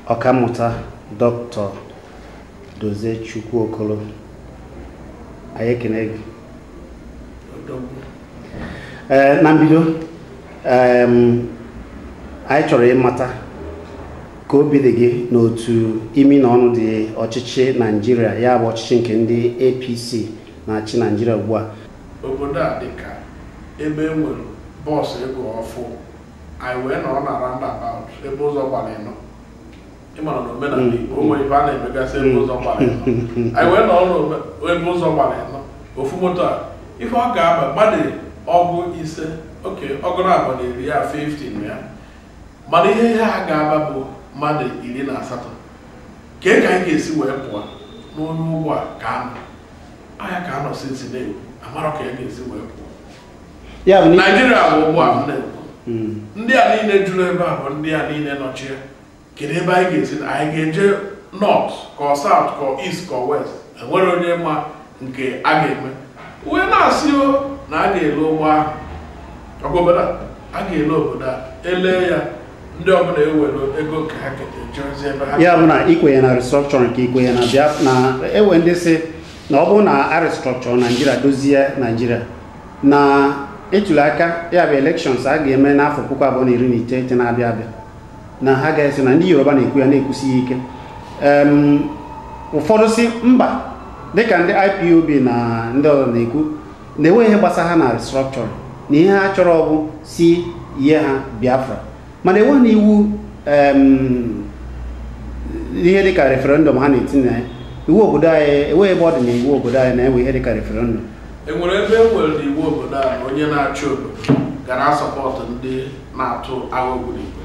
Ọkammụta Dr. Dozie Chukwu Okolo, anyị ekene gị. Na mbido, anyị chọrọ ịmata ka obi dị gị n'otu imi na ọnụ dị ọchịchị Naijiria, ya bụ ọchịchị nke ndị APC na-achị Naijiria ugbu a. Obodo a dị ka ebe e nwere bọọsụ ego ọfụ, anyị wee nọrọ na roundabout ebe ụzọ gbara ịnọ. Ịmara na omenala Igbo o nwere ife a na-emegasị ebe ụzọ gbara ịnọ. Anyị wee nọrọ n'ebe ụzọ gbara ịnọ, ofu moto a ife ọ ga-aba mmadụ 50, oke 90 ya 15 ya, mana ihe a ga-aba bụ mmadụ 18. Ka anyị ga-esi wee pụọ n'onye ụgbọ a ka anọ anya ka anọ sinsi na-ekwu amara ka ya ga-esi wee pụọ. Naijiria bụ ụgbọ a m na-ekwu, ndị a niile juru ebe a bụ ndị a niile nọchie. Kedu ebe anyị ga-esi? Anyị ga-eje north ka ọ south ka ọ east ka ọ west? Enwere onye ma nke a ga-eme. Wee na-asị o na a ga-ele ụgbọ ahụ, obodo a ga-ele obodo a, elee ya, ndị ọbụla ewere ego nke ha keta jezie ebe ha. Ya bụ na ikwenye na restructuring, ka ikwenye na bịa na ewe ndị si na ọ bụrụ na a restructure Naijiria, dozie Naijiria na ịtụli aka, ya bụ elections a ga-eme n'afọ 2019 na-abịa abịa, na ha ga-eso na ndị Yoruba na-ekwu ya na-ekwusi ya ike. Ụfọdụ si mba, dịka ndị IPOB na ndị ọzọ na-ekwu na enweghị ihe gbasara ha na restructuring, na ihe ha chọrọ bụ si ihe ha Biafra, mana enweghị na iwu ihe dịka referendum ha na-etinye ya. Iwu obodo anyị enweghị ebe ọ dị na iwu obodo anyị na-enwe ihe dịka referendum. Enwere ebe e nwere n'iwu obodo a na onye na-achị obodo gara asọpọtụ ndị na-atụ agha ogbunigwe?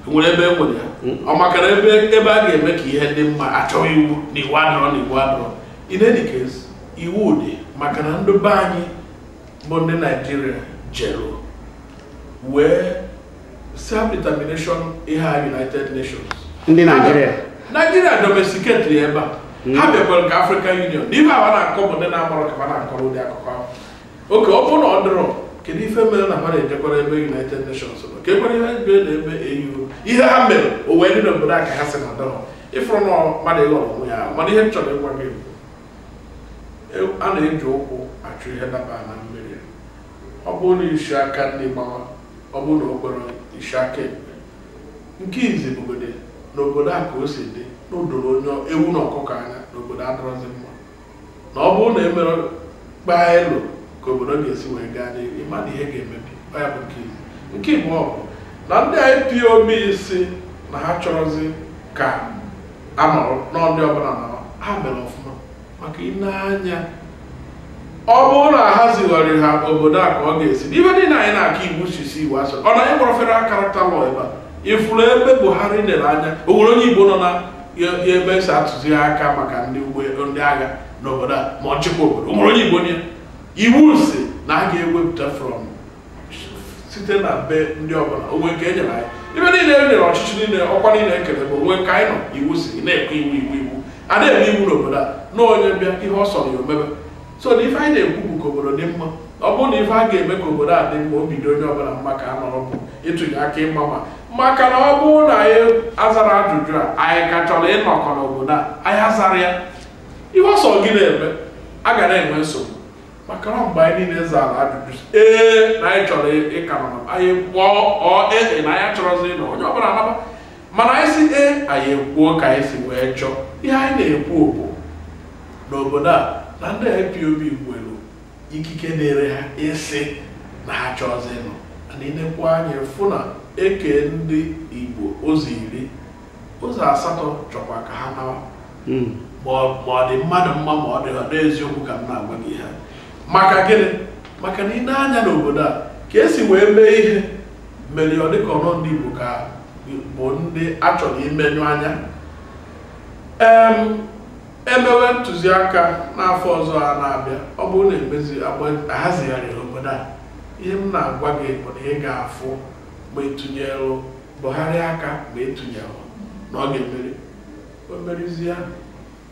Enwere ebe e nwere ya? Ọ makara ebe a ga-eme ka ihe dị mma achọghị iwu na iwu adọrọ na iwu adọrọ. In any case, iwu dị maka na ndị be anyị bụ ndị Naijiria jere wee self-determination ihe a United Nations. Ndị Naijiria Naijiria domesticate ebe a. Ha bịakwara nke African Union. N'ife awa na-akọ bụ ndị na-amarọ ka ha na-akọrọ ụdị akụkọ ahụ. Oke ọ bụrụ na ọ dịrọ, kedu ife mere na ha na-ejekwara ebe United Nations nọ? Ka ekwere ihe ebe na ebe AU ihe ha mere o wee dị n'obodo a ka ha si na dọrọ ịfụrụ na mmadụ ịghọrọ onwe ya. Mana ihe m chọrọ ịgwa gị bụ a na-eji ụkwụ achụ ihe daba na mmiri. Ọ bụrụ na isi aka ndị gbawa, ọ bụrụ na o kwere isi aka ekpe. Nke izi bụgode n'obodo a ka o si dị na o doro onye ewu na ọkụkọ anya n'obodo adọrọzi mma, na ọ bụrụ na emere kpaa elu ka obodo ga-esi wee gaa n'ihu, ịma na ihe ga-emebi. Ọ ya bụ nke izi. Nke ịbụọ bụ na ndị IPOB si na ha chọrọzi ka a nọrọ n'ọdị ọbụla nọrọ, ha mere ọfụma. Maka ịne anya, ọ bụrụ na ha zigharị ha obodo a ka ọ ga-esi n'ibe niile anyị na-aka iwu sisi iwu asọ ọ na anyị kpọrọ federal character law ebe a ifuru ebe Buhari lere anya, o nwere onye Igbo nọ na ebe esi atụzi aka maka ndị ugbo ndị agha n'obodo a ma ọ chịkwa obodo, o nwere onye Igbo nye iwu si na a ga-ewepụta from site na be ndị ọbụla onwe nke e nyere anyị. Ibe niile e nyere ọchịchị niile ọkwa niile ekele bụ onwe nke anyị nọ iwu si na-ekwe iwu iwu iwu a na-eme iwu n'obodo a na onye bịa ihe ọ sọrọ ya omebe. So na ife anyị na-ekwu bụ ka obodo dị mma. Ọ bụrụ na ife a ga-eme ka obodo a dị mma, obi dị onye ọbụla mma ka a nọrọ bụ ịtụnye aka ịma ma maka na ọ bụrụ na anyị azara ajụjụ a, anyị ka chọrọ ịnọkọ n'obodo a, anyị azara ya. Ihe ọ sọ gị na-eme a ga na-enwe nsogbu maka na mgbe anyị niile zara ajụjụ ee na anyị chọrọ ịka nọ anyị kwụọ ọ ee na anyị achọrọzi ịnọ onye ọbụla anaba, mana anyị si ee anyị ekwuo ka anyị si wee chọọ. Ihe anyị na-ekwu bụ n'obodo a na ndị IPOB nwere ikike dịrị ha ịsị na ha chọọzi ịnọ. Mana ịnekwu anya fụ na eke ndị Igbo ụzọ 10 ụzọ 8 chọkwa ka ha nawa, ma ọ dị mmadụ mma ma ọ dị ha n'eziokwu ka m na-agwa gị ha. Maka gịnị? Maka na ị na-anya n'obodo a ka esi wee mee ihe mere ọ dịka ọnọ ndị Igbo ka bụ ndị a chọrọ imenyu anya. Emewe ntụziaka n'afọ ọzọ a na-abịa, ọ bụrụ na emezi ahazigharịrị obodo a, ihe m na-agwa gị bụ na ị ga-afụ ma etụnyelụ Buhari aka ma etụnyelụ na ọ ga-emeri. O merizie,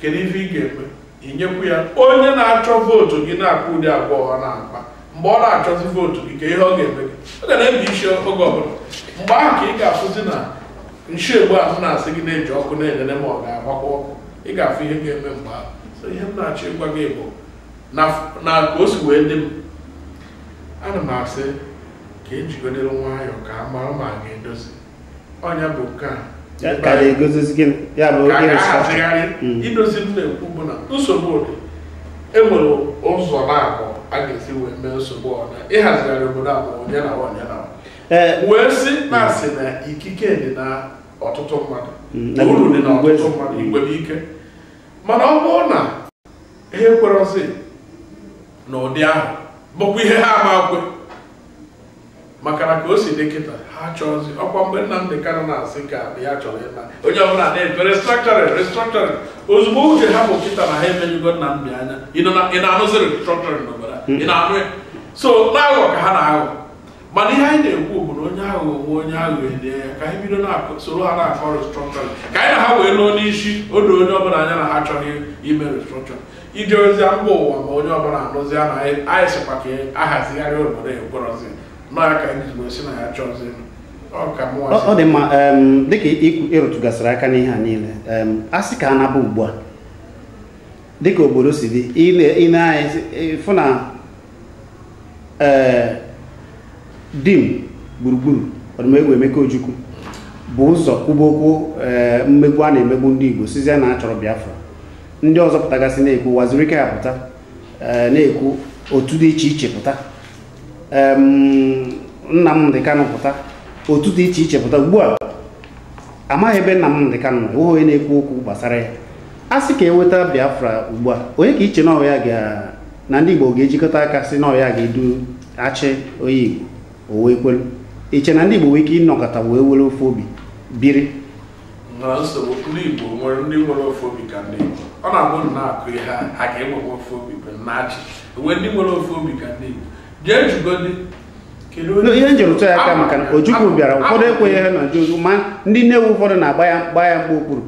kedu ife ị ga-eme? Inyekwu ya onye na-achọ vootu gị na-akpụ ụdị agwa ọ na-akpa Mgbe ọ na-achọzi vootu gị ka ihe ọ ga-eme gị, ọ ga na-ebi isi oge ọbụla. Mgbe ahụ ka ị ga-afụzi na nshi egbu ahụ na-asị gị na-eji ọkụ na-enene ma ọ ga-agbakwa ọkụ, ị ga-afụ ihe ga-eme mgbe ahụ. So ihe m na-achọ ịgwa gị bụ na ka o si wee dị m, ana m asị ka ejigodere nwayọọ ka a mara ma a ga-edozi ọnya bụ nke a ka ga-ahazigharị. Idozi m na-ekwu bụ na nsogbu dị, enwere ụzọ na-abụ a ga-esi wee mee nsogbu ọnya ịhazigharị obodo a bụ onye na onye na wee sị na-asị na ikike dị na ọtụtụ mmadụ, uru dị na ọtụtụ mmadụ, igwe bụ ike. Mana ọ bụrụ na ha ekwerọzi na ụdị ahụ bụkwa ihe ha ama kwe, maka na ka o si dị kịta ha chọọzi ọkwa mgbe Nnamdi Kanu na-asị ka ya chọrọ ịna onye ọbụla na-efe restructuring restructuring, ozugbo uche ha bụ kịta na ha emenyugo Nnamdi anya. Ị na-anụzi restructuring n'obodo a, ị na-anụ ya? So na-aghọ ka ha na-aghọ. Mana ihe anyị na-ekwu bụ na onye aghụghọ nwe onye aghụghọ elie ya, ka anyị bido soro ha na-akọ restructuring, ka anyị na ha wee lụọ n'isi odo onye ọbụla anya na ha achọghị ime restructuring. Ije ozi mba ụwa ma onye ọbụla anụzi na anyị sịkwa ka ahazigharị obodo ekwerọzi nọ ya ka anyị ji si na ya chọzi. Ọ dị mma. Dịka ịrụtụgasịrị aka n'ihe a niile, a sị ka a naba ugbu a dịka obodo si dị, ị na-anyị fụ na dim gburugburu ọdụmegwu Emeka Ojukwu bụ ụzọ kwuba okwu mmegbu a na-emegbu ndị Igbo sizie na achọrọ Biafra. Ndị ọzọ pụtagasị na-ekwu Wazirike ya pụta na-ekwu otu dị iche iche pụta, Nnamdi Kanu pụta, otu dị iche iche pụta. Ugbu a amaghị ebe Nnamdi Kanu nọ, enweghị onye na-ekwu okwu gbasara ya. A sị ka eweta Biafra ugbu a, onye ka iche na ọ ya ga na ndị Igbo ga-ejikọta aka sị na ọ ya ga-edu achị onye Igbo o wee kwelu? Iche na ndị Igbo nwee ike ịnọkọta wee were ofe obi biri? Na nsogbu ndị Igbo nwere ndị nwere ofe obi ka ndị Igbo. Ọ na-abụ na-akụ ihe ha ga-enwekwa ofe obi bụ nnachi enwe ndị nwere ofe obi ka ndị Igbo. Jee jugodi ihe njem tụ ya aka maka na Ojukwu bịara, ụfọdụ ekweghị ha na Ojukwu, ma ndị nnewu ụfọdụ na-agba ya mgba okpuru.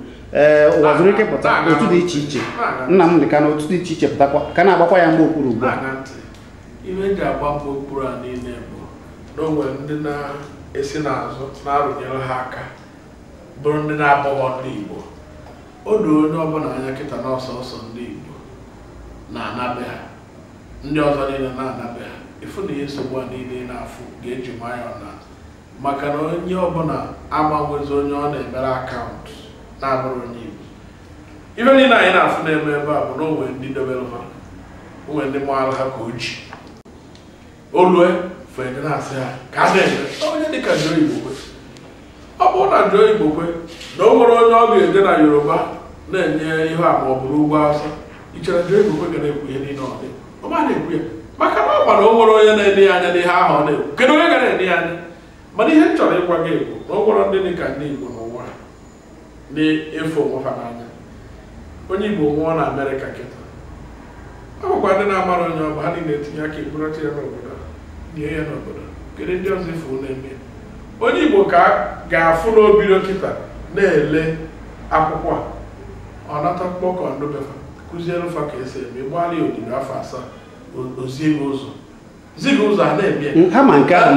Wazirike pụta, otu dị iche iche, Nnamdi Kanu otu dị iche iche pụtakwa ka na-agbakwa ya mgba okpuru ugbu a. Ihe eji agba mgba okpuru a niile bụ na o nwere ndị na-esi n'azụ na-arụnyere ha aka bụrụ ndị na-abụghọ ndị Igbo. O doo onye ọbụla anya kịta na ọsọsọ ndị Igbo na-anabe ha, ndị ọzọ niile na-anabe ha. Ịfụ na ihe nsogbu a niile na-afụ ga-eji nwayọọ na maka na onye ọbụla agbanwezi onye ọ na-emere akaụntụ na-abụrụ onye Igbo. Ife niile anyị na-afụ na-eme ebe a bụ na o nwere ndị dobere ha, o nwere ndị maara ha ka o ji olue fere na-asị ha ka a na-eme onye dịka Joe Igbokwe. Ọ bụrụ na Joe Igbokwe na o nwere onye ọ ga-eje na Yoruba na-enye ihe a ma ọ bụrụ ugwu Awụsa, ị chere Joe Igbokwe ga na-ekwu ihe niile ọ dị? Ọ ma na-ekwu ya maka na ọ gbara o nwere onye na-ene ya anya n'ihe ahụ ọ na-ekwu. Kedu onye ga na-ene ya anya? Mana ihe m chọrọ ịgwa gị bụ na o nwere ndị dị ka ndị Igbo n'ụwa na-efe onwe ha n'anya. Onye Igbo nwụọ na Amerịka kịta, ọ bụkwa ndị na-amara onye ọ bụ ha niile etinye aka ebunata ya n'obodo, nie ya n'obodo. Kedu ndị ọzọ ifu na-eme? Onye Igbo ka ga-afụ n'obido kịta na-ele akwụkwọ a, ọ nata mkpọkọ ndụbefa kụziere fa ka esi eme, gbalịa odibo afọ 7 ozie gị ụzọ zi gị ụzọ a na-eme ha. Ma nke ahụ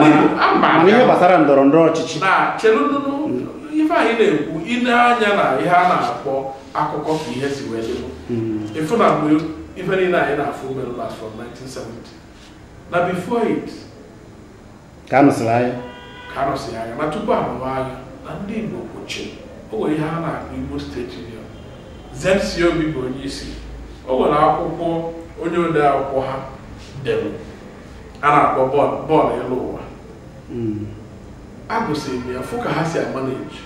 mana ihe gbasara ndọrọ ndọrọ ọchịchị na chere nnụnụ ife anyị na-ekwu, ile anya na ihe a na-akpọ akụkọ ka ihe si wee dịbụ. Ịfụ na mgbe ife niile anyị na-afụ mere last from 1970 na before it ka anụsịrị agha, ka anụsịrị agha na tupu anụwa agha na ndị Igbo kwochiri. O nwere ihe a na-akpọ Igbo State Union. ZCOB bụ onye isi. O nwere akwụkwọ onye ode akwụkwọ ha dere a na-akpọ bọọlụ elu ụwa. Agụsịrị m ya fụ ka ha si amaneji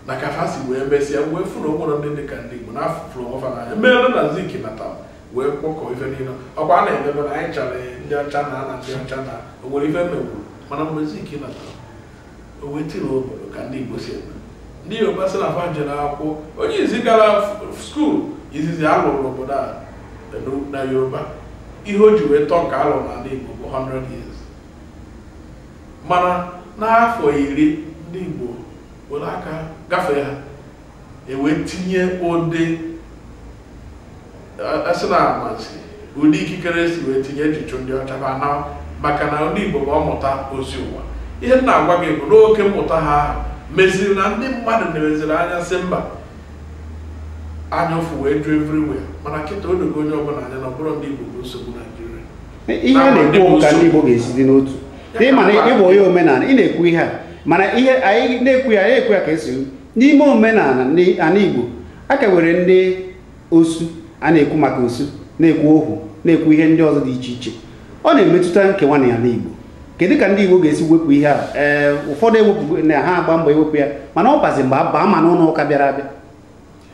na ka ha si wee mesịa wee fụ na o nwere ndị dị ka ndị Igbo na afụfụrụ onwe ha n'anya meelu na Zik natara wee kpọkọọ ife niile ọkwa a na-emebe na anyị chọrọ ndị ọcha na ana ndị ọcha na o nwere ife megburu. Mana mgbe Zik natara o wee tiri obodo ka ndị Igbo si eme. Ndị Yoruba sị na fa jere akwụkwọ, onye izi gara skuul izizi alụrụ n'obodo a na Yoruba, ihe o ji wee tọọ ka alụrụ n'ala Igbo bụ 100 years. Mana n'afọ 10 ndị Igbo were aka gafee ha, ewee tinye ụdị asị na amasị Ụdị ikikere esi wee tinye echiche ndị ọcha ba na maka na ndị Igbo bụ ọmụta ozi ụwa. Ihe m na-agwa gị bụ n'oke mmụta ha ahụ meziri na ndị mmadụ na-emeziri anya sị mba, anya ụfụ wee ju everywhere. Mana kịta odogo onye ọbụla anya na ọ bụrụ ndị Igbo bụ nsogbu Naijiria. Ihe a na-ekwu ka ndị Igbo ga-esi dị n'otu. Ịma na ịbụ onye omenala, ị na-ekwu ihe a, mana ihe anyị na-ekwu ya na-ekwu ya ka esi n'ime omenala ala Igbo a ka nwere ndị osu a na-ekwu maka osu, na-ekwu ohu, na-ekwu ihe ndị ọzọ dị iche iche. Ọ na-emetụta nkewa na ala Igbo. Kedu ka ndị Igbo ga-esi wepụ ihe a? Ee, ụfọdụ ewepụ na ha agba mbọ ewepụ ya, mana ọ bazi mgbe abaa ma n'ụlọ ụka bịara abịa.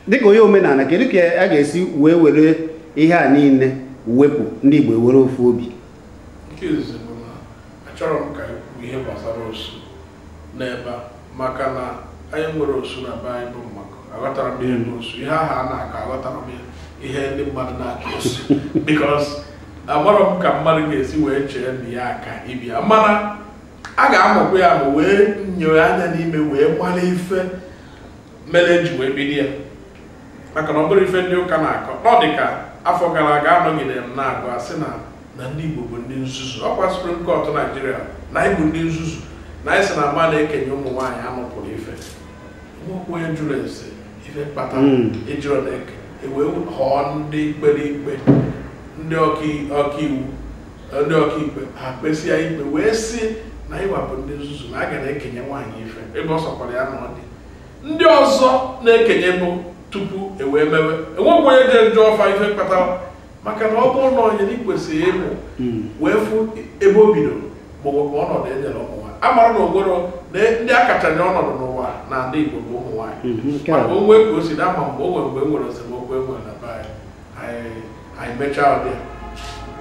Dịka onye omenala, kedu ka a ga-esi wee were ihe a niile wepụ ndị Igbo ewere ofu obi? Nke izizi bụ na achọrọ m ka ikwu ihe gbasara osu n'ebe a, maka na anyị nwere osu na be anyị bụ mmakọ. Aghọtara m ihe bụ osu, ihe ahụ a na-akọ aghọtara m ya, ihe ndị mmadụ na-akọ osu, because amarọ m ka mmadụ ga-esi wee chee na ya aka ibia, mana a ga-amụkwa ya ma wee nyoo anya n'ime wee mara ife mere eji wee bido ya, maka na ọ bụrụ ife ndị ụka na-akọ. Ọ dị ka afọ gara aga anọgidere m na-agụ asị na ndị Igbo bụ ndị nzuzu. Ọkwa Supreme Court Naijiria na anyị bụ ndị nzuzu, na anyị sị na mma na-ekenye ụmụ nwaanyị anụpụrụ ife. Nwoke onye jụrụ ese ife kpatara ejiro na-eke ewee họọ ndị kpere ikpe, ndị ọkaiwu, ndị ọkaikpe ha kpesịa ikpe wee sị na ịwapụ ndị nzuzu na a ga na-ekenye nwaanyị ife ebe ọ sọkwara ya na ọ dị. Ndị ọzọ na-ekenye bụ tupu e wee mewe enwekwa onye je njọ ọfa ife kpatara, maka na ọ bụrụ na onye na kwesịrị ịmụ wee fụ ebe o bidoro maọbụ ọnọdụ e nyere ụmụ nwaanyị. A mara na ogoro na ndị a kacha nye ọnọdụ n'ụwa na ndị Igbo bụ ụmụ nwaanyị, maka onwe ka o si na ama mgbe o nwere mgbe e nwere esemokwu e nwere na be anyị, anyị mechaa ọbịa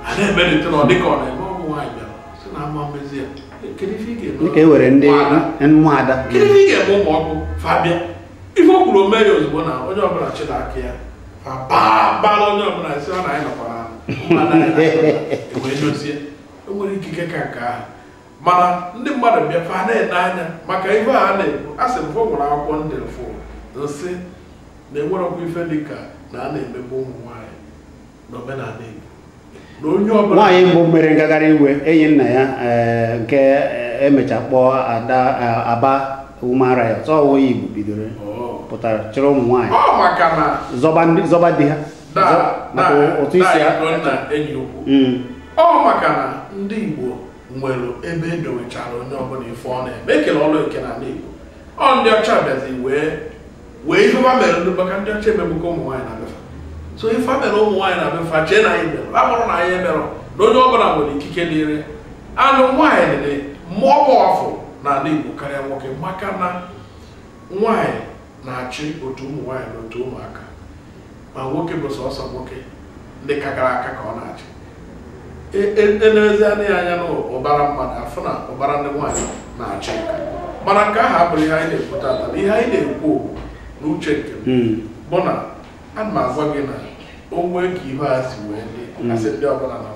a na-emelite na ọ dịka ọ na-eme ụmụ nwaanyị bịara si na ama mmezi ya. Kedu ife ị ga-eme? Dịka e were ndị ụmụada, kedu ife ị ga-eme ụmụ ọkụ fabịa? Ife o kwuru ome ya ozugbo na onye ọbụla chịrị aka ya bara onye ọbụla si ọ na anyị nọkwara wee dozie. O nwere ikike ka nke ahụ, mana ndị mmadụ bịa fa na-ene anya maka ife a na-ekwu. A sị m fọ nwere akwụkwọ ndị fụ nsị na enwerọkwa ife dịka na a na-emegbu ụmụ nwaanyị n'omenala Igbo. Na onye ọbụla nwaanyị mbụ mere ngagharị iwe enyi nna ya nke emecha kpọọ ada Aba Woman Riot, ọ Igbo bidoro pụtara chịrị ụmụ nwaanyị ọ maka na zọba di ha maka ụtụ isi ya enyi ukwu. Ọ maka na ndị Igbo nwere ebe edowechara onye ọbụla ife ọ na-eme, ekele ọlụ eke na ndị Igbo. Ọ ndị ọcha bịazi wee ife ha mere ndị maka ndị ọcha emegbuka ụmụ nwaanyị na befa. So ife ha mere ụmụ nwaanyị na befa chee na anyị mere, a bụrụ na anyị emerọ na onye ọbụla nwere ikike dịrị anụ nwaanyị dị mmụọ pọwafụ n'ala Igbo karịa nwoke, maka na nwaanyị na-achị otu ụmụ nwaanyị na otu ụmụaka, ma nwoke bụ sọsọ nwoke ndị kakara aka ka ọ na-achị. Elezi anya anya na ụbara mmadụ afụ na ụbara ndị nwaanyị na-achị nka, mana nke ahụ abụrụ ihe anyị na-ekwu tata. Na ihe anyị na-ekwu n'uche nke m bụ na ana m agwa gị na o nwee ka ihe a si wee dị asị ndị ọbụla na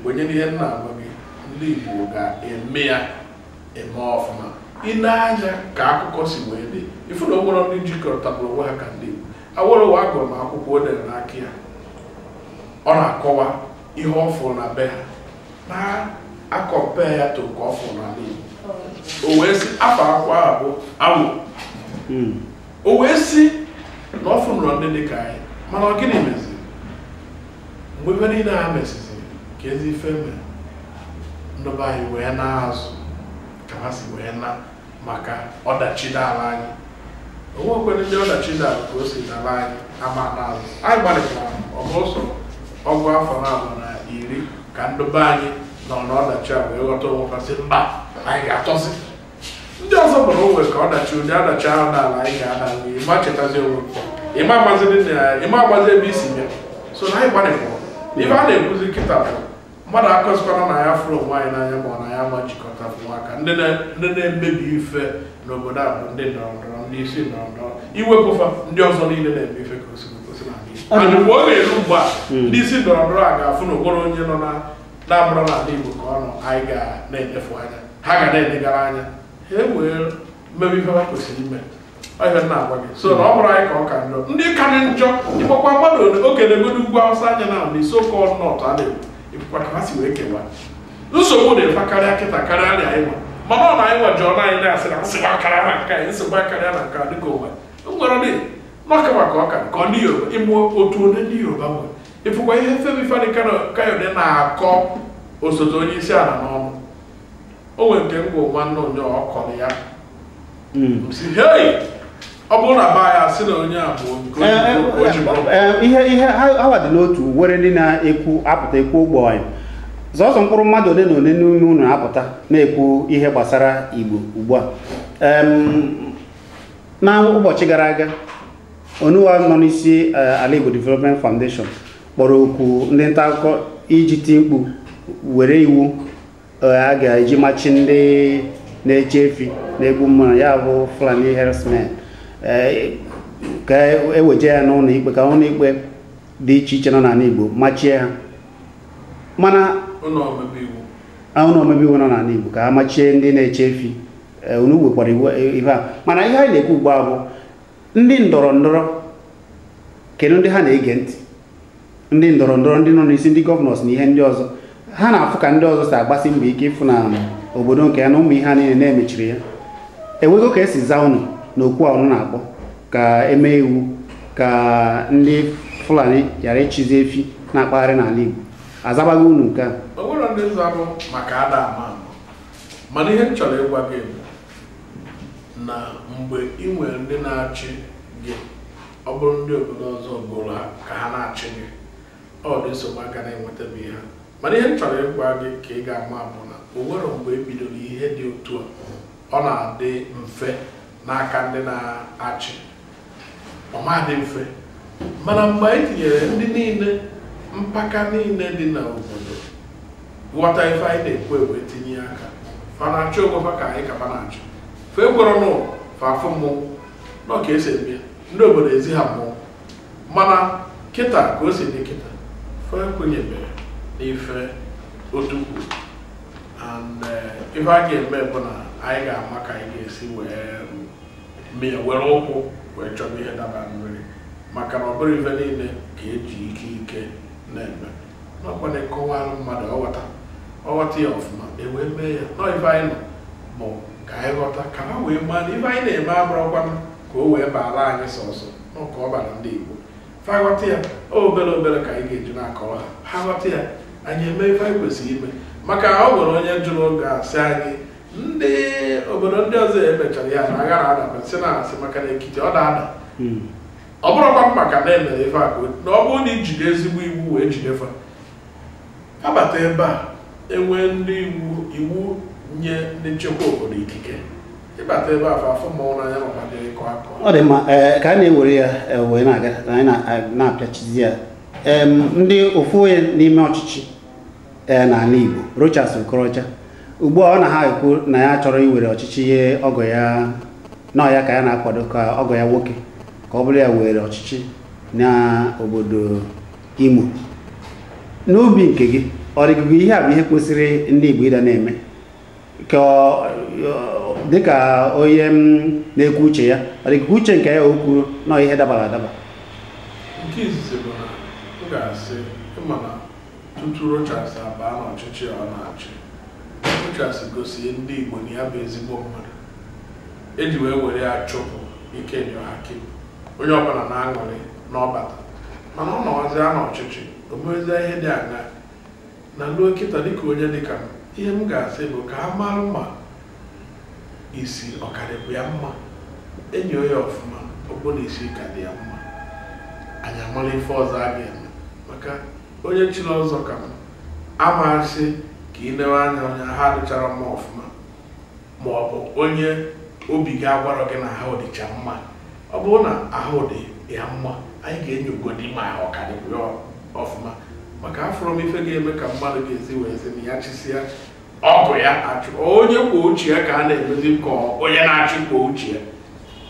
kwenye n'ihe m na-agwa gị, ndị Igbo ga-eme ya eme ọfụma. Ị na-anya ka akụkọ si wee dị, ifu na onwere ndị jikọtabụrụ onwe ha ka ndị Igbo. Awolowo agụrụ m akwụkwọ o dere n'aka ya, ọ na-akọwa ihe ọ fụrụ na be ha na-akọmpe ya to nke ọ fụrụ n'ala Igbo. O wee sị afọ akwụkwọ ahụ bụ awụ. O wee sị na ọ fụnụrụ ndị dị ka anyị, mana ọ gịnị meziri mgbe ife niile ha mesiziri ka ezi ife mere ndọba anyị wee na-azụ ka ha si wee na maka ọdachi dara anyị. O nwekwere ndị ọdachi dara ka o si dara anyị ama n'azụ. Anyị gbalịkwara ọbụsọ ọgụ afọ 2 na 10 ka ndọba anyị nọ n'ọdachi a wee ghọta onwe ha sị mba, anyị ga-atọzi. Ndị ọzọ bụ na o nwere ka ọdachi ụdị ọdachi ahụ n'ala anyị ga-ada ịma chetazi onwe ịma agbazi ebe isi bịa. So na anyị gbalịkwara ife a na-ekwuzi kịta bụ mmadụ akọzikwana na ya fụrụ onwe anyị n'anya ma ọ na ya ma jikọta fụwa aka. Ndị na-emebi ife n'obodo a bụ ndị ndọrọndọrọ, ndị isi ndọrọndọrọ, iwepụfa ndị ọzọ niile na-eme ife ka o si kwesị n'ala Igbo. And mgbe ọ ga-eru mgbe a ndị isi ndọrọndọrọ a ga-afụ na okporo onye nọ na-abụrụ n'ala Igbo ka ọ nọ, anyị ga na-enefu anya, ha ga na-elegara anya, ha ewee mmebi ife ha kwesịrị ime. Ọhịa na-agwa gị so na ọ bụrụ anyị ka ọ ka njọ ndị ka dị njọ ịkpọkwa mmadụ okenye godo ugwu Awụsa anya na ndị so-called North a na-ekwu ịkpọkwa ka ha si wee kewa nsogbu dị mfa karịa kịta karịa arịa anyị nwa mana ọ na anyị nwa jụọ na anyị na-asị na nsogbu akarịa na nke anyị nsogbu akarịa na nke a dịka onwe nwere dị n'ọkama ka ọ ka ka ọ ndị Yoruba ịmụ otu onye ndị Yoruba nwere ịfụkwa ihe Femi Fani Kayode na-akọ osote onye isi ala n'ọnụ o nwere nke ngwa nwanne onye ọ kọrọ ya hei ọ bụrụ na ba ya sị na onye a bụ ihe ihe ha dị n'otu were ndị na-ekwu apụta ekwu ụgbọ anyị sọsọ mkpụrụ mmadụ ole na ole n'ime unu na-apụta na-ekwu ihe gbasara Igbo ugbu a. Na ụbọchị gara aga Onuwa nọ n'isi Ala Igbo Development Foundation kpọrọ okwu ndị nta akụkọ iji ti mkpu were iwu a ga-eji machi ndị na-eche efi na-egbu mmadụ ya bụ Fulani herdsmen ka eweje ya n'ụlọ ikpe ka ụlọ ikpe dị iche iche nọ n'ala Igbo machie ha mana ụlọ omebe iwu nọ n'ala Igbo ka ha machie ndị na-eche efi unu wekwara iwu ihe a mana ihe anyị na-ekwu ugbu a bụ ndị ndọrọ ndọrọ kedu ndị ha na-ege ntị ndị ndọrọ ndọrọ ndị nọ n'isi ndị gọvanọs na ihe ndị ọzọ ha na-afụ ka ndị ọzọ si agbasi mbọ ike ịfụ na obodo nke ya na ụmụ ihe a niile na-emechiri ya enwego ka esi zaa unu na okwu a unu na-akpọ ka emee iwu ka ndị Fulani ghara ịchịzi efi na-akpagharị n'ala Igbo azabaghị unu nke a o nwere ndị zabụ maka ada ama ama mana ihe m chọrọ ịgwa gị bụ na mgbe ị nwere ndị na-achị gị ọ bụrụ ndị obodo ọzọ gụrụ ha ka ha na-achị gị ọ dị nsogbu aka na-enwetabe ha mana ihe m chọrọ ịgwa gị ka ị ga-ama bụ na o nwere mgbe e bidoro ihe dị otu a ọ na-adị mfe n'aka ndị na-achị ọ ma dị mfe mana mgbe anyị tinyere ndị niile mpaka niile dị n'obodo ghọta ife anyị na-ekwu ewe tinye aka fa na-achọ onwe fa ka anyị ka fa na-achọ fa ekwere nụ fa afụ mmụọ nọ ka esi eme ndị obodo ezi ha mmụọ mana kịta ka o si dị kịta fa ekwenyebere n'ife otu kwuru and ife a ga-eme bụ na anyị ga-ama ka anyị ga-esi wee mee were ụkwụ wee chọba ihe daba mmiri maka na ọ bụrụ ife niile ka eji ike ike na-eme n'ọkwa na-ekọwara mmadụ ọghọta ya ọfụma ewee mee ya nọ ife anyị nọ bụ ka anyị ghọta ka ha wee maa na ife anyị na-eme abụrụkwa ka o wee baara anyị sọsọ nọ ka ọ bara ndị Igbo fa ghọta ya obere obere ka anyị ga-eji na-akọwa ha ha ghọta ya anyị eme ife anyị kwesịrị ime maka ọ nwere onye jụrụ oge asị anyị ndị obodo ndị ọzọ emechara ya na aghara adaba sị na asị maka na Ekiti ọ na-ada ọ bụrụkwa maka na emere ife akụ na ọ bụrụ na ijide ezigbo iwu wee jide fa abata ebe a enwee ndị iwu nye ndị nchekwa obodo ikike ịbata ebe a afọ mmọnwụ n'anya ma gbadere ịkọ akọ ọ dị mma ka a na-ewere ya wee na-aga anyị na-apịachizi ya ndị ofu onye n'ime ọchịchị n'ala Igbo Rochas Okorocha ugbu a ọ na ha ekwu na ya chọrọ iwere ọchịchị ihe ọgọ ya nọ ya ka ya na-akwado ka ọgọ ya nwoke ka ọ bụrụ ya were ọchịchị na obodo Imo n'obi nke gị ọ dịgịgị ihe a bụ ihe kwesịrị ndị Igbo ịda na-eme ka dịka onye na-ekwu uche ya ọ dịgịgị uche nke ya o kwuru na ihe dabara adaba nke izizi bụ na m ga-asị ịma na tutu Rochas abaa n'ọchịchị ọ na-achị Rochas gosi ndị Igbo na ya bụ ezigbo mmadụ eji wee were ya chụpụ Ikedi Ohakim onye ọbụla na-aṅụrị n'ọbata mana ọ nọwazie n'ọchịchị o mezie ihe dị aṅa na luo kịta dịka onye dịka m ihe m ga-asị bụ ka ha mara ma isi ọkarịbụ ya mma enyi onye ọfụma ọ bụrụ na isi ka dị ya mma anyị amara ife ọzọ a ga-eme maka onye chiri ọzọ ka m amasị ka ị newe anya onye ha dịchara mma ọfụma ma ọ bụ onye obi gị agwarọ gị na ahụ dịcha mma ọ bụrụ na ahụ dị ya mma anyị ga-enyogodi ma ọ ka dịkwa ya ọfụma maka afụrụ m ife ga-eme ka mmadụ ga-esi wee sị na ya chịsịa ọgụ ya achụ onye kwuo uche ya ka a na-emezi ka onye na-achị kwuo uche ya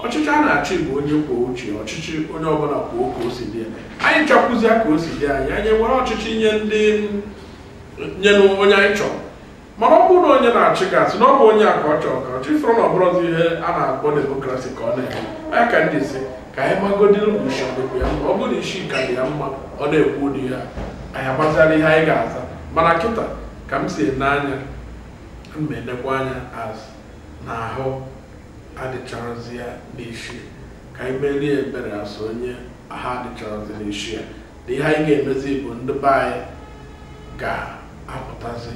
ọchịchị a na-achị bụ onye kwuo uche ya ọchịchị onye ọbụla kwuo ka o si dị ya anyị chọkwụzịa ka o si dị anyị anyị nwere ọchịchị nye ndị nyenụ onye anyị chọrọ Mana ọ bụrụ na onye na-achị gasị na ọ bụ onye a ka ọ chọrọ ka ọ chịfụrụ na ọ bụrụzi ihe a na-akpọ demokrasi ka ọ na-eme. Ya ka ndị si ka anyị magodiri ushi dịkwa ya mma. Ọ bụrụ na isi ka dị ya mma, ọ na-ekwu ụdị ya, anyị agbazara ihe anyị ga-aza. Mana kịta ka m si ene anya, m enekwa anya az na ahụ adịcharozi ya n'isi. Ka anyị merie ebere asụ onye ahụ adịcharozi n'isi ya. Na ihe anyị ga-emezi bụ ndị be anyị ga-apụtazi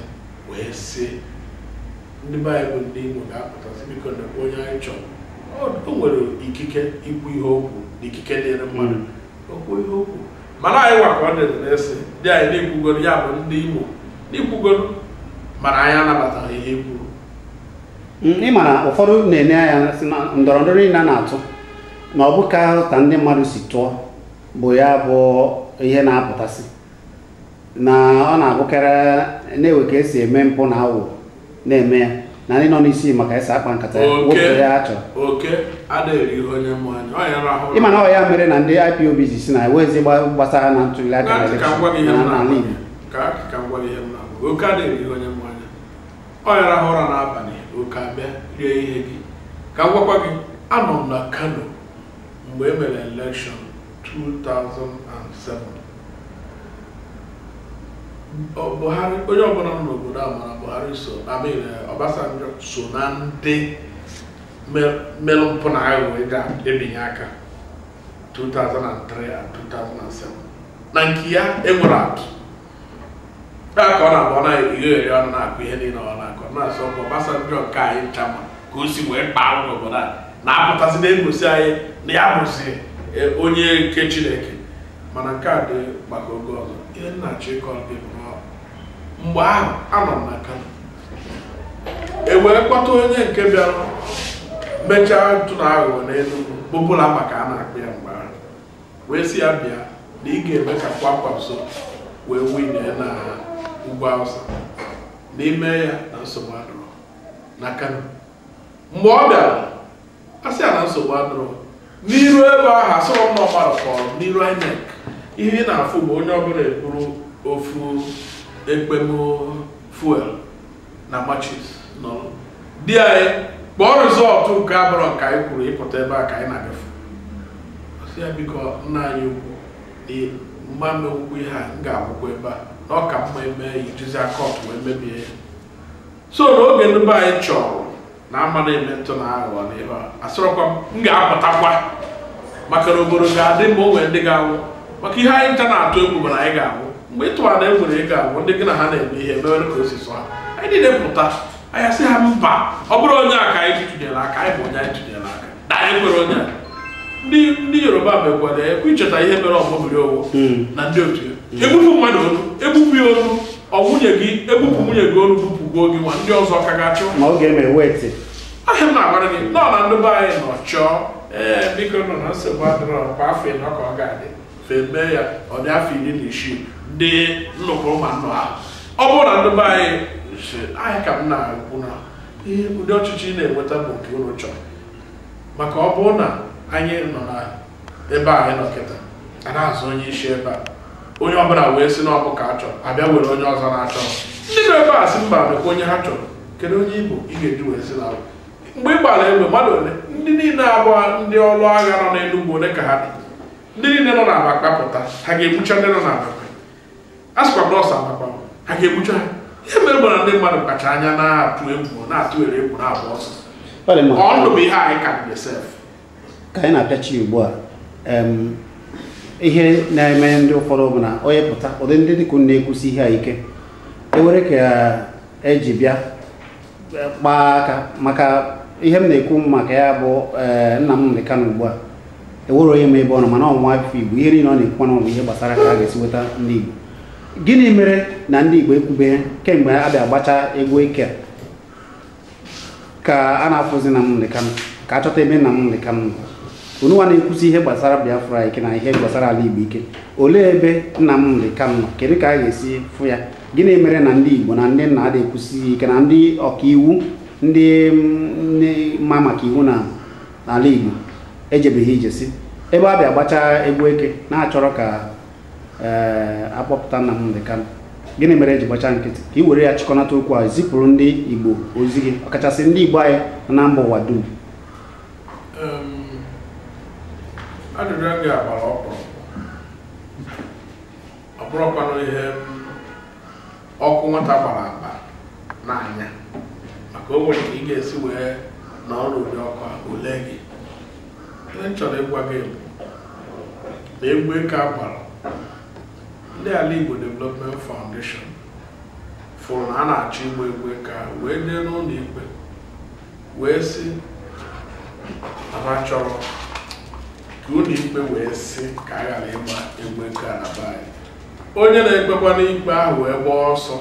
wee sị, ndị be anyị bụ ndị Imo ga-apụtazi, biko nekwa onye anyị chọrọ. O nwere ikike ikwu ihe okwu na ikike dịrị mmadụ okwu ihe okwu. Mana anyị nwa ka ọ dịrị na-ese ndị anyị na-ekwugoro, ya bụ ndị Imo na-ekwugoro, mana anyị anabataghị ihe ekwuru. Ị ma na ụfọdụ na-ene anya sị na ndọrọ ndọrọ niile a na-atụ na ọ bụ ka ndị mmadụ si tụọ bụ ya bụ ihe na-apụtasị, na ọ na-abụkarị na-ewe ka esi eme mpụ na awụ na-eme ya, na ndị nọ n'isi maka esi akpa nkata ya wepụ ya achọrọ. Ị ma na ọ ya mere na ndị IPOB ji si na ewezi gbasara na ntuli aka na elekshọn n'ala Igbo. Oke adịghị ihe onye mmanya ọ ya rahụ ụra n'abalị, oke abịa rie ihe gị. Ka m gwakwa gị, anọ m na Kano mgbe e mere elekshọn 2007. Buhari, onye ọbụla nọ n'obodo a mara Buhari so, Obasanjo so na ndị mere mpụ na aghụghọ ga-ebinye aka 2003 and 2007. Na nke ya enwere atụ ka ọ na-abụ ọ na-egheri ọnụ na-akụ ihe niile ọ na-akọ na-asọ ọkụ Obasanjo nke anyị ncha ma ka o si wee kpaa n'obodo a na-apụtasị na-egosi anyị na ya bụzi onye nke Chineke. Mana nke a dị maka oge ọzọ. Ihe nna achọ ịkọ gị bụ na mgbe ahụ anọ m na Kano, e wee kpọta onye nke bịara mechaa ntụ na aghụghọ n'Enugu bụbụla maka a na-akpụ ya mgbe ahụ, wee sị ya bịa na ị ga-eme ka Kwankwaso wee win na ugwu Awụsa, n'ime ya na nsogbu adịrọ na Kano. Mgbe ọ bịara a sị ya na nsogbu adịrọ n'iru ebe ahụ, asọrọ m na ọgbara kpọrọ n'iru INEC. Ihe ị na-afụ bụ onye ọbụla eburu ofu ekpem fuel na matches nọ di anyị kpọọ rizọtụ nke abụrọ nke anyị kwuru ịpụta ebe a ka anyị na-agafe. Sị ya biko nna anyị ukwu na mma ukwu ihe a m ga-akwụkwọ ebe a na ọ ka mma eme ijizi akọt wee mebie ya. So n'oge ndị be anyị chọrọ na ama na-eme ntụ na aghụghọ na ebe a, asịrọkwa m ga-apụtakwa maka na obodo ga-adị mma, o nwere ndị ga-anwụ. Maka ihe anyị ncha na-atụ egwu bụ na anyị ga-anwụ. Mgbe ị tụwara na egwere ị ga-anwụ, ndị gị na ha na-eme ihe emewere ka o si sọ ha. Anyị niile pụta, anyị asị ha mba, ọ bụrụ onye a ka anyị tụnyere aka, anyị bụ onye anyị tụnyere aka na anyị kwere onye a. Ndị Yoruba mekwara ekwe icheta ihe mere ọmụbiri owo na ndị otu ya. Egbupụ mmadụ olu, egbupụ ya olu, ọ nwunye gị, egbupụ nwunye gị olu, bupụgbuo gị nwa, ndị ọzọ ka ga-achụ. Ma oge eme wetị. Ahịa m na-agwara gị, nọ na ndị be anyị nọ chọọ, ee biko nọ na nsogbu adịrọ kwa afọ ịnọ ka ọ ga-adị. Fee ya, ọ dị afọ 16 ndị nnukwu ụmụ anụ ahụ. Ọ bụrụ na ndị be anyị si ahịa ka m na-ekwu na ihe ụdị ọchịchị na-enweta bụ nke unu chọrọ. Maka ọ bụrụ na anyị nọ na ebe a anyị nọ kịta, a na-azụ onye isi ebe a, onye ọbụla wee sị na ọ bụ ka a chọrọ, abịa were onye ọzọ na-achọ. Ndị nọ ebe a sị mba mekwa onye ha chọrọ, kedu onye Igbo ị ga-eji wee sị na mgbe ị gbara egbe mmadụ ole, ndị niile abụọ ndị ọrụ agha nọ n'Enugwu ole ka ha dị, ndị niile nọ n'Abakpa pụta, ha ga-egbucha ndị nọ n'Abakpa. A sịkwa nọọsụ Abakpa, ha ga-egbucha ha. Ihe mere bụ na ndị mmadụ kpacha anya na-atụ egwu, na-atụ ere egwu, na-agba ọsọ. Ọ ndụ bụ ihe anyị ka dị sef. Ka anyị na-apịachi ugbu a, ihe na-eme ndị ụfọdụ bụ na onye pụta, ụdị ndị dịka na-ekwusi ihe a ike, ewere ka eji bịa kpaa aka maka ihe m na-ekwu maka ya bụ Nnamdi Kanu ugbu a, ewere onye ma ebe ọ nọ, mana ọnwa afọ Igbo ihe niile ọ na-ekwu na ọ bụ ihe gbasara ka a ga-esi weta ndị Igbo. Gịnị mere na ndị Igbo ekwubeghị kemgbe a bịa gbacha egwu eke a ka a na-afụzi Nnamdi Kanu, ka a chọta ebe Nnamdi Kanu nọ? Unu na-ekwusi ihe gbasara Biafra ike na ihe gbasara ala Igbo ike, olee ebe Nnamdi Kanu nọ? Kedu ka a ga-esi fụ ya? Gịnị mere na ndị Igbo na ndị nna adịghị ekwusi ike na ndị ọkaiwu, ndị ma maka iwu na ala Igbo ejebeghị ije si ebe a bịa gbacha egwu eke na-achọrọ ka akpọpụta Nnamdi Kanu? Gịnị mere eji gbacha nkịtị? Ka ị were ya chịkọnata okwu a, zipụrụ ndị Igbo ozi gị, ọkachasị ndị Igbo anyị na mba ụwa dum. Ajụjụ gị agbara ọkpụrụ, ọ bụrụkwanụ ihe ọkụ nwata gbara akpa n'anya, maka o nwere ka ị ga-esi wee nọrọ n'ụdị ọkụ a ole gị. Ihe m chọrọ ịgwa gị bụ na egwu eke agbara, ndị Ala Igbo Development Foundation fụrụ na a na-achọ igba egwu eke ahụ, wee jee n'ụlọ ikpe wee sị na ha chọrọ ka ụlọ ikpe wee sị ka a ghara ịgba egwu eke a na be anyị. Onye na-ekpekwa n'ikpe ahụ wee gbaa ọsọ,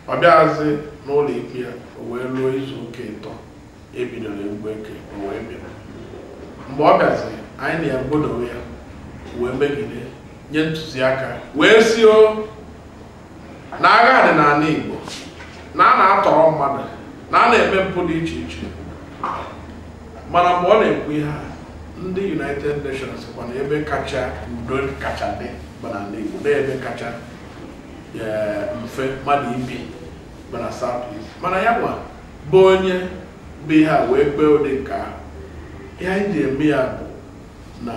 ọ bịazi n'ụlọ ikpe ya, o wee ruo izu ụka 3 ebidoro egwu eke, o wee bịa. Mgbe ọ bịaziri, anyị na-egbodowe ya wee megide nye ntụziaka wee si o na agha dị n'ala Igbo, na a na-atọrọ mmadụ, na a na-eme mpụ dị iche iche. Mana mgbe ọ na-ekwu ihe a, ndị United Nations kwa na ebe kacha udo kacha dị bụ n'ala Igbo, na ebe kacha mfe mmadụ ibi bụ na South East. Mana ya nwa bụ onye bụ ihe a wee kpee ụdị nke ahụ. Ihe anyị ji eme ya bụ na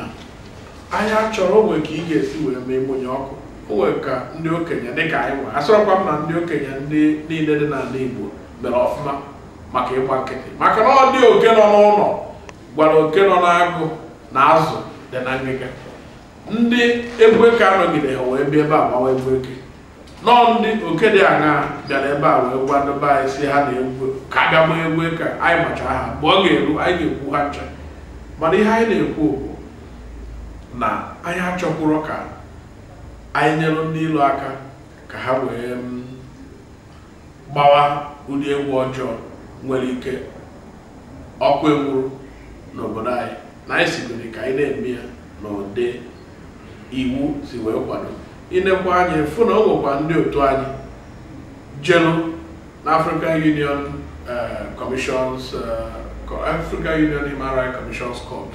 anyị achọrọ onwe ka ị ga-esi wee mee mụnye ọkụ. O nwere ka ndị okenye dịka anyị nwe, asọrọkwa m na ndị okenye ndị niile dị n'ala Igbo mere ọfụma maka ịgba nkịtị, maka na ọ dị oke nọ n'ụlọ gwara oke nọ n'agụ na azụ dị na ngịga. Ndị egwu eke anọgide ha wee bịa ebe a gbawa egwu eke. Nọọ ndị oke dị aṅaa bịara ebe a wee gwa ndị be anyị si ha na egwu ka a bịa gbaa egwu eke, anyị macha ha mgbe ọ ga-eru anyị ga-ekwu ha ncha. Mana ihe anyị na-ekwu bụ na anyị achọkwuru ka anyị nyere ndị ilo aka ka ha wee gbawa ụdị egwu ọjọọ nwere ike ọkụ enwuru n'obodo anyị, na anyị sigoro ka anyị na-eme ya n'ụdị iwu si wee kwado. Inekwa anyị fụ na o nwekwa ndị otu anyị jelu na African Union Commission's African Union Human Rights Commission's Court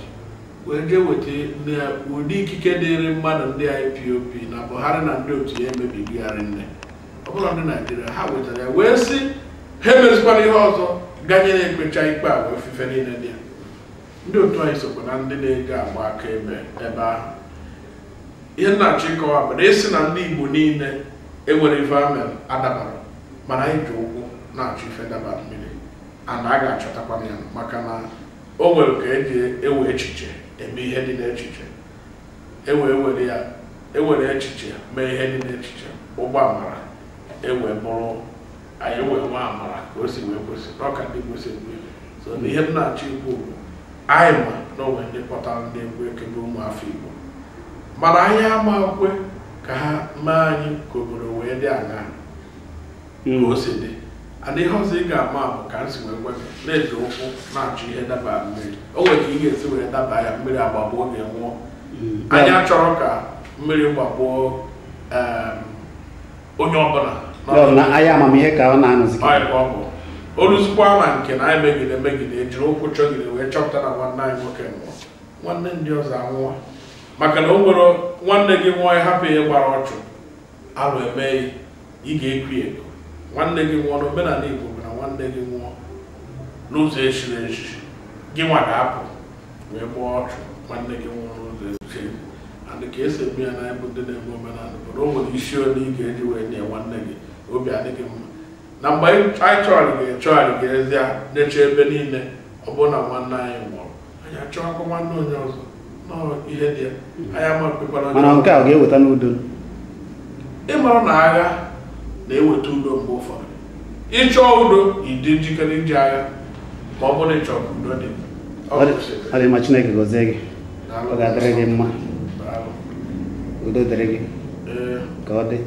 wee jee weta ụdị ikike dịrị mmadụ ndị IPOB na Buhari na ndị otu ya emebigharị nne ọ bụla ndị Naijiria ha wetara ya wee sị ha emezikwana ihe ọzọ ganye na-ekpecha ikpe a wee ofufe niile dị ya. Ndị otu anyị sokwa na ndị na-eji agba aka ebe ahụ. Ihe nna-achọ ịkọwa bụ na esi na ndị Igbo niile enwere ife amel adabara, mana anyị ji ụkwụ na-achọ ife dabara mmiri and a ga-achọtakwa ya, maka na o nwere ka eji ewe echiche eme ihe dị n'echiche, ewere ya ewere echiche mee ihe dị n'echiche, ụgbọ amara ewe bụrụ anyị wee nwa amara ka o si wee kwesị n'ọka ndị Igbo si ekwu. So na ihe m na-achọ ikwu bụ anyị ma na onwe ndị kpọtara ndị egwu eke bụ ụmụafọ Igbo, mana anyị ama kwe ka ha mee anyị ka obodo wee dị aṅaa ka o si dị. And ihe ọzọ ị ga-ama bụ ka m si wee gwa gị na-eji ụkwụ na-achọ ihe daba mmiri, o nwere ka ị ga-esi wee daba ya mmiri agbagbuo gị nwụọ. Anyị achọrọ ka mmiri gbagbuo onye ọbụla. Anyị amamihe ka ọ na-anọzi o ruzikwa na nke na anyị megide megide ejiri ụkwụ chọgide wee chọpụta na nwanne anyị nwoke nwụọ, nwanne ndị ọzọ anwụọ, maka na o nwere nwanne gị nwụọ hapụ ihe gbara ọchụ alụ emeghị ị ga-ekwu ego. Nwanne gị nwụọ n'omenala Igbo bụ na nwanne gị nwụọ n'ụzọ echiri echichi gị nwa ga-apụ wee gbaa ọchụ nwanne gị nwụọ n'ụzọ echiri. And ka esi eme ya na bụ ndị na-eme omenala bụ na o nwere isi ole ị ga-eji wee nye nwanne gị obi adịghị mma. Na mgbe anyị chọgharị ga-ezie na-eche ebe niile, ọ bụrụ na nwanne anyị nwụrụ anyị achọghakwa nwanne onye ọzọ nọọ ihe dị ya anyị ama kwekwara. Mana nke a ga-eweta n'udo. Ịmara na agha na-eweta udo mgbe ụfọdụ. Ịchọọ udo ịdị njikere iji agha ma ọ bụrụ na ịchọ ka udo dị. Ọ dị mma, Chineke gọzie gị, ọ ga-adịrị gị mma, udo dịrị gị ka ọ dị.